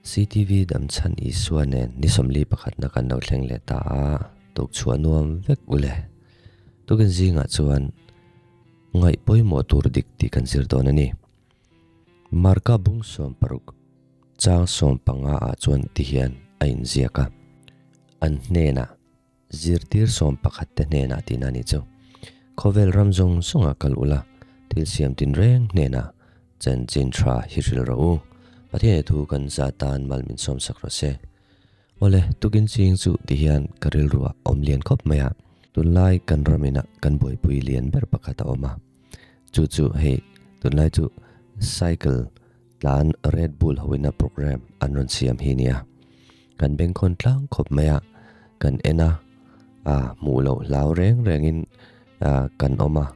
CTV Damchhan Isua nen ni 41na kan lo thleng leh ta a, tukchhuah nuam vek u le. Tukin zingah chuan ngaih pawimawh tur dik tih kan zir dawn a ni. Marka bung 60 chang 15 ah chuan tihian a inziak a, An hnenah Zirtir 11 te hnenah tihna a nih chu. Khawvel ram zawng zawngah kal ula, thil siam tinreng hnenah chanchin tha hi hrilh rawh u. Pathian thu kan za tan mal min sawmsak rawh se. Awle, tukin ching chu ti hian ka rilruah awm lian khawp mai a. Tunlai kan ram inah kan buaipui lian ber pakhat a awm a. Chu chu hei, tunlai chu cycle tlan Red Bull hoina program an rawn siam hi nia. Kan bengkhawn tlang khawp mai a, kan en a, a hmuh loh hlau reng rengin kan awm a,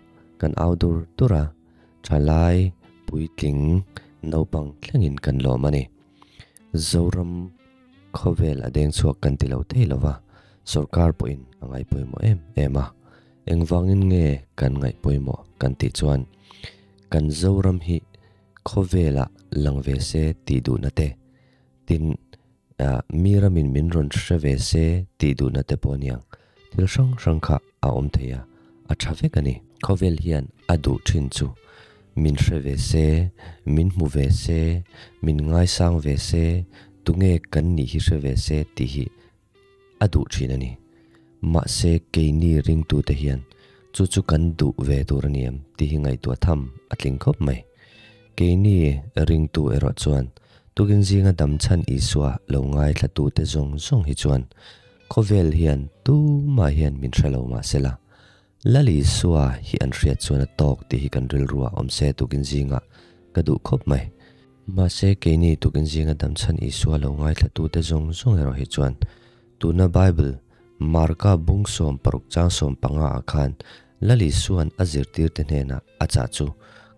kan au dur dur a, thalai puitling naupang thlengin kan lawm a ni. Zoram khawvel a deng chhuak kan ti lo thei lo va, sorkar pawhin a ngaih pawimawh em em a. Engvangin nge kan ngaih pawimawh kan tih chuan kan Zoram hi khawvelah lang ve se tih duhna te, Tin, mi ramin min rawn hre ve se tih duhna te pawh aniang thil hrang hrang kha a awm thei a, a tha vek a ni. Khawvel hian a duh thin chu min hre ve se, min hmu ve se, min ngaisang ve se, tunge kan nih hi hre ve se tih hi a duh thin a ni. Mahse keini ringtute hian chu chu kan duh ve tur a ni em tih hi ngaihtuah tham a tling khawp mai. Keini ringtu erawh chuan tukin zinga damchhan Isua lo ngaithlatute zawng zawng hi chuan khawvel hian tumah hian min hre lo mahsela Lal Isua hi an hriat chuan a tawk tih hi kan rilru ah awm se tukin zingah ka duh khawp mai. Mahse keini tukin zinga damchhan Isua lo ngaithlatute zawng zawng erawh hi chuan tuna Bible Marka bung 60 chang 15 ah khan Lal Isua'n a zirtirte hnenah a chah chu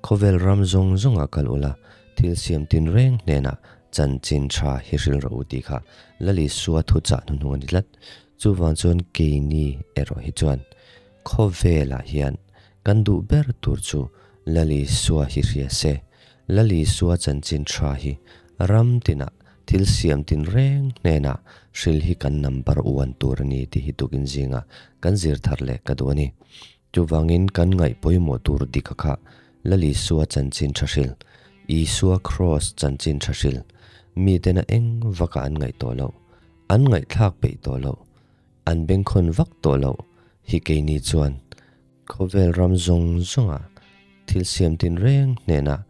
khawvel ram zawng zawngah kal ula thil siam tinreng hnenah chanchin tha hi hrilh rawh u tih kha Lal Isua thuchah hnuhnung a ni tlat. Chuvang chuan keini erawh hi chuan khawvelah hian kan duh ber tur chu Lal Isua hi hria se, Lal Isua chanchin tha hi ram tinah thil siam tin reng hnenah hril hi kan number one tur a ni tih hi tukin zingah kan zir thar leh ka duh a ni. Chuvangin kan ngaih pawimawh tur dik a kha Lal Isua chanchin tha hril, Isua Kraws chanchin tha hril, mitena eng vaka an ngaih tawh loh. An ngaihthlak peih tawh loh, an bengkhawn vak tawh loh hi keini chuan khawvel ram zawng zawnga thil siam tinreng hnenah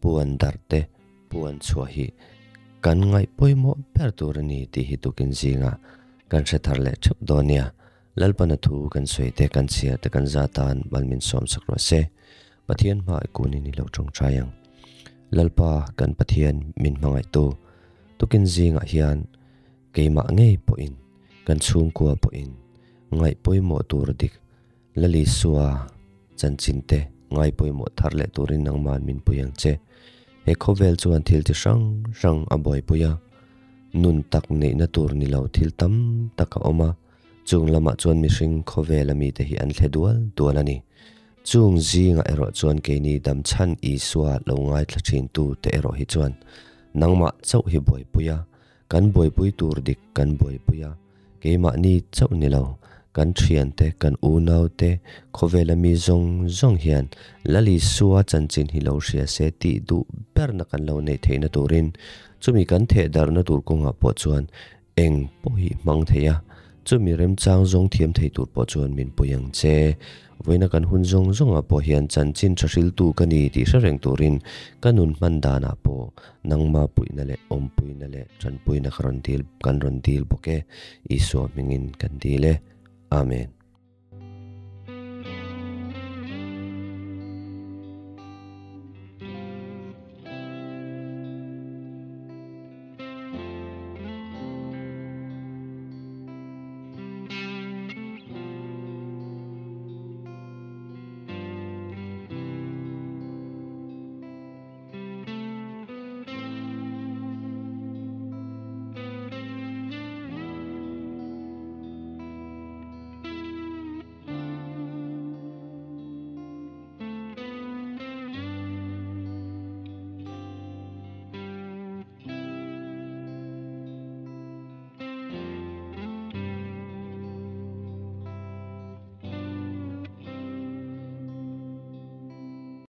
puan darh te puan chhuah hi kan ngaih pawimawh ber tur a ni tih hi tukin zingah kan hre thar leh theuh dawn nia. Lalpana thu kan sawi te kan chhiar te kan za tan mal min sawm sak rawh se. Pathian hma i kunin i lo tawngtai ang. Lalpa kan Pathian min hmangaihtu tukin zingah hian keimah ngei pawhin kan chhungkua pawhin ngaih pawimawh tur dik Lal Isua chanchin te ngai pawimawh thar leh turin nangman min pui ang che. He khawvel chuan thil chi hrang hrang a buaipui a, nun tak neihna tur ni lo thil tam tak a awm a, chung lamah chuan mihring khawvela mite hi an thle dual dual a ni. Chung zingah erawh chuan keini damchhan Isua lo ngaithla thintu te erawh hi chuan nangmah chauh hi buaipui a, kan buaipui tur dik kan buaipui a, keimahni chauh ni lo, kan thiante, kan unaute, khawvela mi zawng zawng hian Lal Isua chanchin hi lo hria se tih duh berna kan lo neih theihna turin chumi kan thehdarhna tur kawngah pawh chuan Eng pawh hi hmang thei a, chumi remchang zawng thiam thei tur pawh chuan min pui ang che. Vawiina kan hun zawng zawngah pawh hian chanchin tha hriltu ka ni tih hre reng turin ka nun hman danah pawh nangma puihna leh awmpuina leh tanpuina ka rawn dil kan rawn dil bawk e, Isua hmingin kan dil e. Amen.